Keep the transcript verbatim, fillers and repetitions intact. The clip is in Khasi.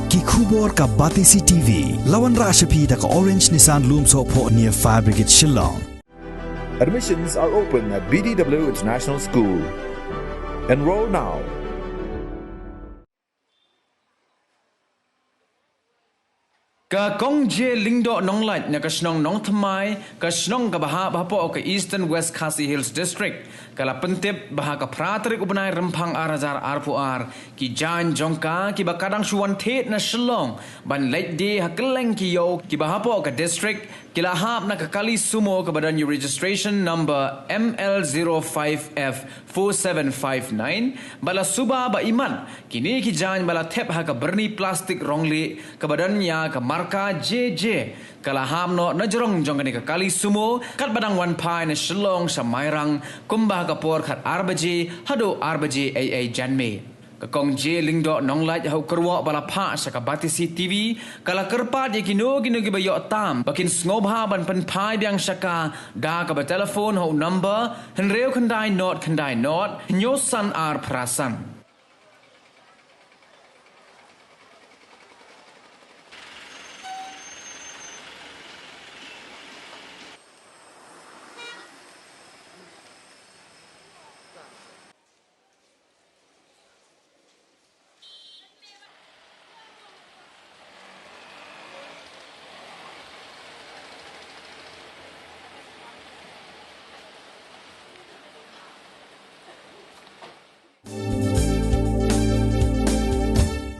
Ki khubor ka Batesi T V. La wanrah sha phi da ka Orange Nissan Lumsohphoh near Fire Brigade Shillong. Admissions are open at B D W International School. Enroll now. Ka Kong J Lyngdoh Nonglait na ka shnong Nongthymmai, ka shnong kaba hap hapoh ka Eastern West Khasi Hills District, ka la pyntip ba ha ka phra tarik u bnai Rymphang ar hajar arphew ar, ki jaiñ jong ka kiba ka dang shu wan thied na Shillong ban leit die ha kylleng ki ïew kiba hapoh ka district, ki la hap na ka kali sumo kaba don ïa u registration number M L zero five F four seven five nine, bad la suba ba imat kine ki jaiñ ba la thep ha ka byrni plastik rong lieh kaba don ïa ka marka J J, ka la hap noh na jrong jong kane ka kali sumo katba dang wan phai na Shillong sha Mairang, kumba ha ka por khatar baje haduh ar baje eiei janmiet. Ka Kong J Lyngdoh Nonglait ha u kyrwoh ba la phah sha ka Batesi T V, ka la kyrpad ïa kino kino kiba ïoh tam ba kin sngewbha ban pynphai biang sha ka da kaba telephone ha u number hynriew khyndai nod khyndai nod hynñiew san ar phra san.